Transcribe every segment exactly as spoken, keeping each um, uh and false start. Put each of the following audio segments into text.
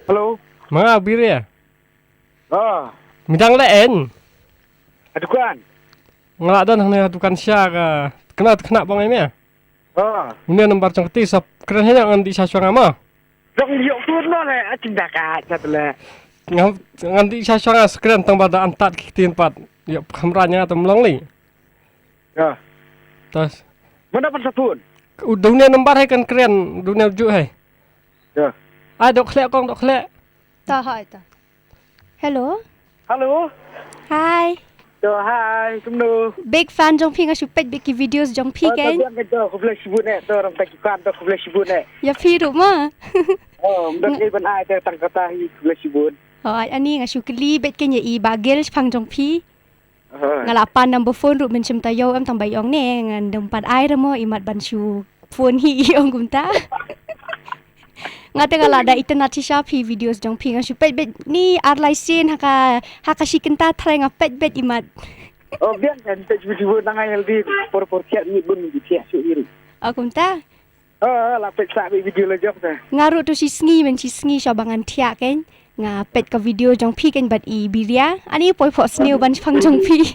Hello. Ma nga Biria. Ah. Midang le en. Ha dukan. Nga la don hangne ha dukan sha ka kena te kena bang eme. Ah. Une number jong kti sa kren hanya ngan di sha shwa nga ma. Dong yok tu no le, a chinta ka chat le. Ngan, ngan di sha shwa nga sa kren tang ba da antat ki kti pat. Yok kamra nya tam long li. Ya. Tas. Mana pan sa phone? U dunia number hai kan kren, dunia ju hai. Ya. Ai dok khlek kong dok khlek. Ta hai ta. Hello. Hello. Hi. To hai, kumno? Big fan jong phi, nga shu peit bad ki videos jong phi. Oh, kan? Biang kan to, khublei shibun eh, to ram ta ki fan to, khublei shibun eh. Ya phi ruh ma. Oh, mdak ni ban ai te tang kata hi, khublei shibun. Oh, ani nga shu kylli bad kan ya i bagel shipang jong phi. Nga la pan number phone ruh mynshim ta ïoh em tang ba ïong ne ngan dum pat ai remo imat ban shu phone hi ïong kumta. Nga te nga la da internet shisha phi videos jong phi nga shu peit beit ni ar lai sien ha ka ha ka shi kynta trai nga peit beit imat. Oh biang kan peit video nang ai hal di por por kiat ni bun di kiat shu iri. Oh kumta. Oh, la peit sa video la jong ta. Nga ruh tu shi sngi men shi sngi sha ba ngan thiah kein. Nga peit ka video jong phi kein bad i Biria. Ani poi phoh sniew ban shipang jong phi.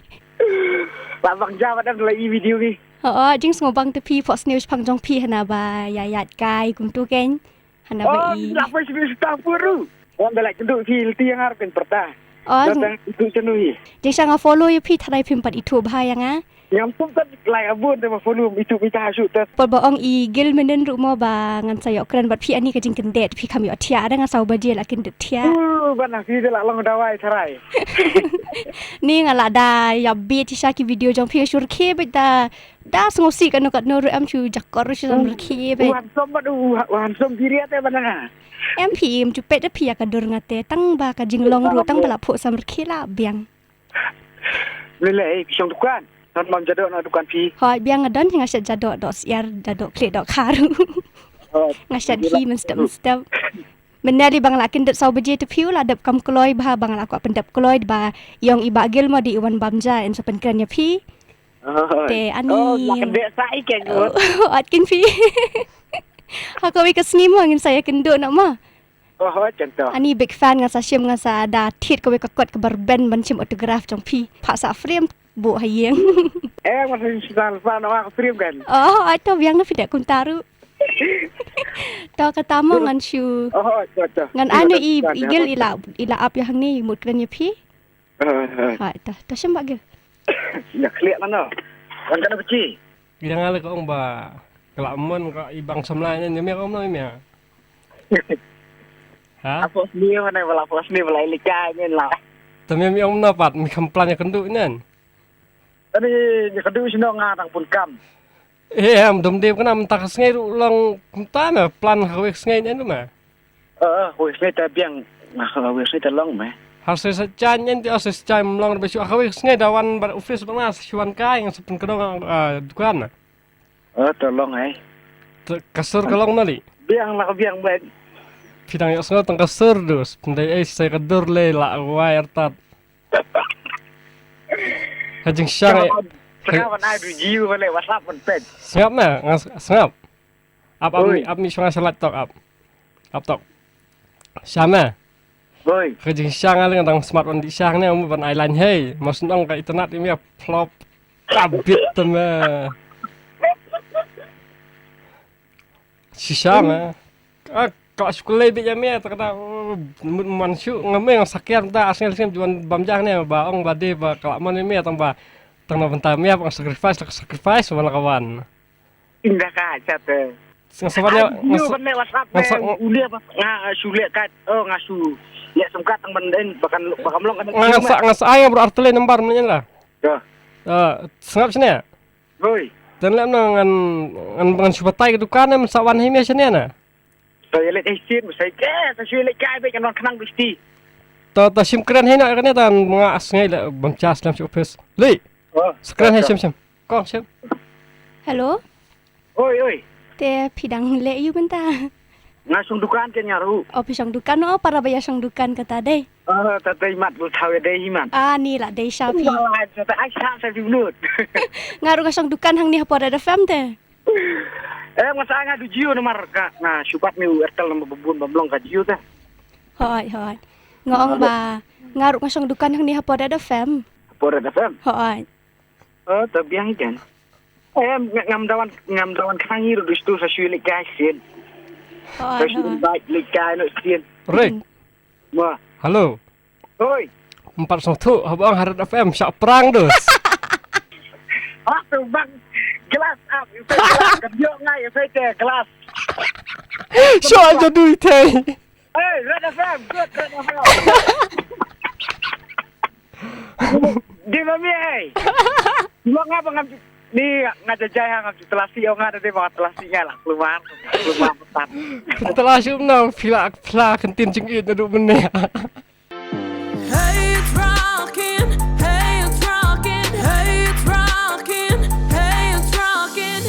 La bang ja ba dang la i video ni. Ho, jing sngew bang te phi phoh sniew shipang jong phi hana ba ya yat kai kumtu kein. Hana ba i. Oh, la poi sniew shipang puru. Wan da la kendu phi lti yang har kein perta. Oh, datang itu chenui. Jing sha nga follow ïa phi tharai phim pat itu bha ïa nga. Ngam tum tat lai abun te ba follow itu phi ta shu tat. Por ba ong i gil menen ruh mo ba ngan sa ïoh kren bad phi ani ka jingkyndet phi kham ïoh thiah da nga saw baje la kyndet thiah. Uh, bana phi da la long dawai tharai. Ni nga la da ïa bit sha ki video jong phi shu rkhie beit da da sngew sih kano katno ruh em shu jakor shu sam rkhie beit. Wan som bad wan som diri ate bana nga. Em phi em chu peit da phi ïa ka dur nga te tang ba ka jinglong ruh tang ba la phuh sam rkhie la biang. Lele eh, phi shong dukan. Don mam jadok na dukan phi. Hoi, biang nga don nga shet jadok dok siar, jadok klik dok kharu. Oh, nga shet hi men step men step. Menali bang la kyndet saw baje te phi u la dep kam kloi ba bang la kwah pyndep kloi ba ïong i ba gil mo di i wan bam ja en sa pynkren ïa phi. Oh, te ani. Oh, la kyndet sa i ken. Oh, at kin phi. Ha kawei ka sngi mo ngin sa ïa kynduh na ma. Oh, hoi, contoh. Ani big fan nga sa shim nga sa da thied kawei ka kot kaba rben ban shim autograph jong phi. Phah sa frame buh ha ïing. Eh, nga sa shim sa sa na ka frame kan. Oh, ai to biang na phi da kumta ruh. To kata mo ngan shu. Oh, hoi, contoh. Ngan anu i i gil i la i la ap ïa hangne i mut kren ïa phi. Hoi, hoi. Hai, to, to shim ba gil. Nya khlieh mano. Wan kana bchi. Ïa nga la ka ong ba ka la mon ka i bang samla ne ne me ka ong no me. Ha? Apo sni wan ne wala apo sni wala ilika ne la. Te me me ong no pat me kham plan ïa kynduh nen. Ani ïa kynduh sino nga dang pun kam. Eh, em dum dei kana mynta ka sngi ruh long mynta me plan ka wek sngi ne ma. Eh, eh, wek sngi ta biang. Nga ka wek sngi ta long me. Ha se sa chan nen ti se sa chan long be shu ka wek sngi da wan bar office ba na shu wan kai nga sa pynkynduh dukan. Oh, to long ai. Ka sur ka long na li. Biang la ka biang bad. Phi dang ïoh sngew tang ka sur dus. Pyndai ai sai ka dur le la wai artat. Ha jingshang ai. Sngap ban ai du jiu ban le WhatsApp ban pet. Sngap na, nga sngap. Ap ap ni ap ni shong sa lak tok ap. Ap tok. Shana. Oi. Ka jingshang ale dang smart wan di shang ne um ban ai line hei. Mas nong ka internet ini flop. Kabit teme. Shisha me. Ah, ka skulai bit ya me ta kata. Mut man shu ngam me ngam sakiar ta asal sim juan bam jang ne ba ong ba de ba kala man me tang ba tang na benta me ba sacrifice la sacrifice wala kawan. Indah ka chat eh. Nga saban ya. Nga sa ban le WhatsApp nga sa eh. Ulia ba nga shu le kat. Oh nga shu. Ya semkat tang ban den bakan bakan long kan. Nga sa nga sa ai bro artele number men la. Ya. Ah, sngap sini. Hoi. Dan lem na ngan ngan ngan shu batai ka dukan em sa wan hi me sini na. To ya le eh sin sai ke sa shu le kai be kan khnang bisti. To to sim kren hi na kan ta nga as ngai le bam chas lem shu office. Li. Oh. Skren hi sim sim. Kong sim. Hello. Oi oi. Te phi dang le yu mynta. Nga shong dukan ke nyaru. Oh phi shong dukan oh para ba ya shong dukan kata dei. Ah, ta dei mat bul thaw ya dei hi mat. Ah, ni la dei sha phi. Wala ta ai sha sa di blut. Nga ru nga shong dukan hang ni ha por F M te. Eh, nga sa nga du Jio namar ka nga shubat ni Airtel namar bun bam long ka Jio te. Hooid, hooid. Nga ong ba nga ruh nga shong dukan hangne hapoh Red F M. Hapoh Red F M? Hooid. Oh, to biang jan. Em, nga-, ngam dawan, ngam dawan khangi ruh dustu sa shui leit kai sien. Hooid, sa shui hooid. Bike leit kai no sien. Rick. Hmm. Ma. Hello. Oi. Empat satu, haba ong ha Red F M, syak perang dus. Ah, tu bang. Glass up, you say glass. Kan yo ngai, you say glass. Syak jadi te. Hey, Red F M, good, Red F M. Di mami, hey. Lo ngapa ngam ni nga jajai ha ngam telasi, oh nga tadi bawa telasi nga lah keluar, keluar pesan. Telasi um na pila pila kentin jengit na duk mene.